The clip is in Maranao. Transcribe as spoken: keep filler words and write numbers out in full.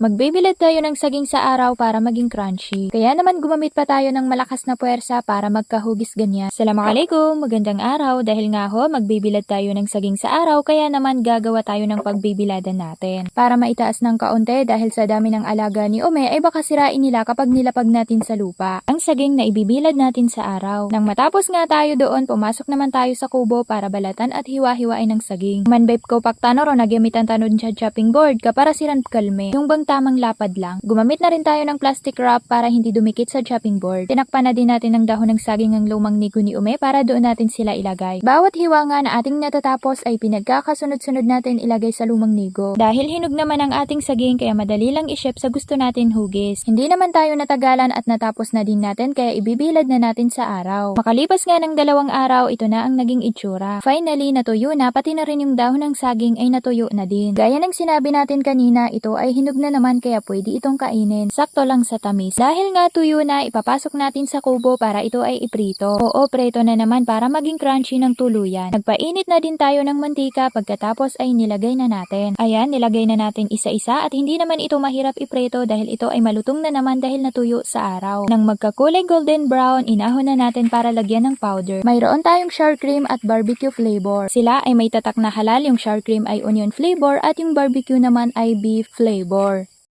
Magbibilad tayo ng saging sa araw para maging crunchy. Kaya naman gumamit pa tayo ng malakas na puwersa para magkahugis ganyan. Assalamualaikum, magandang araw. Dahil nga ho, magbibilad tayo ng saging sa araw, kaya naman gagawa tayo ng pagbibiladan natin. Para maitaas ng kaunti dahil sa dami ng alaga ni Ume ay baka sirain nila kapag nilapag natin sa lupa. Ang saging na ibibilad natin sa araw. Nang matapos nga tayo doon, pumasok naman tayo sa kubo para balatan at hiwa-hiwain ang saging. Manbay pkawpak tano ron na giyamitan tano dn sa chopping board, ka para siran pkalmi. Yung bang tamang lapad lang. Gumamit na rin tayo ng plastic wrap para hindi dumikit sa chopping board. Tinakpan na din natin ng dahon ng saging ang lumang nigo ni Ume para doon natin sila ilagay. Bawat hiwa nga na ating natatapos ay pinagkakasunod-sunod natin ilagay sa lumang nigo. Dahil hinog naman ang ating saging, kaya madali lang i-chef sa gusto natin hugis. Hindi naman tayo natagalan at natapos na din natin, kaya ibibilad na natin sa araw. Makalipas nga ng dalawang araw, ito na ang naging itsura. Finally, natuyo na, pati na rin yung dahon ng saging ay natuyo na din. Gaya ng sinabi natin kanina, ito ay hinog na naman, kaya pwede itong kainin. Sakto lang sa tamis. Dahil nga tuyo na, ipapasok natin sa kubo para ito ay iprito. Oo, prito na naman para maging crunchy ng tuluyan. Nagpainit na din tayo ng mantika, pagkatapos ay nilagay na natin. Ayan, nilagay na natin isa-isa at hindi naman ito mahirap iprito dahil ito ay malutong na naman dahil natuyo sa araw. Nang magkakulay golden brown, inahon na natin para lagyan ng powder. Mayroon tayong sour cream at barbecue flavor. Sila ay may tatak na halal, yung sour cream ay onion flavor at yung barbecue naman ay beef flavor.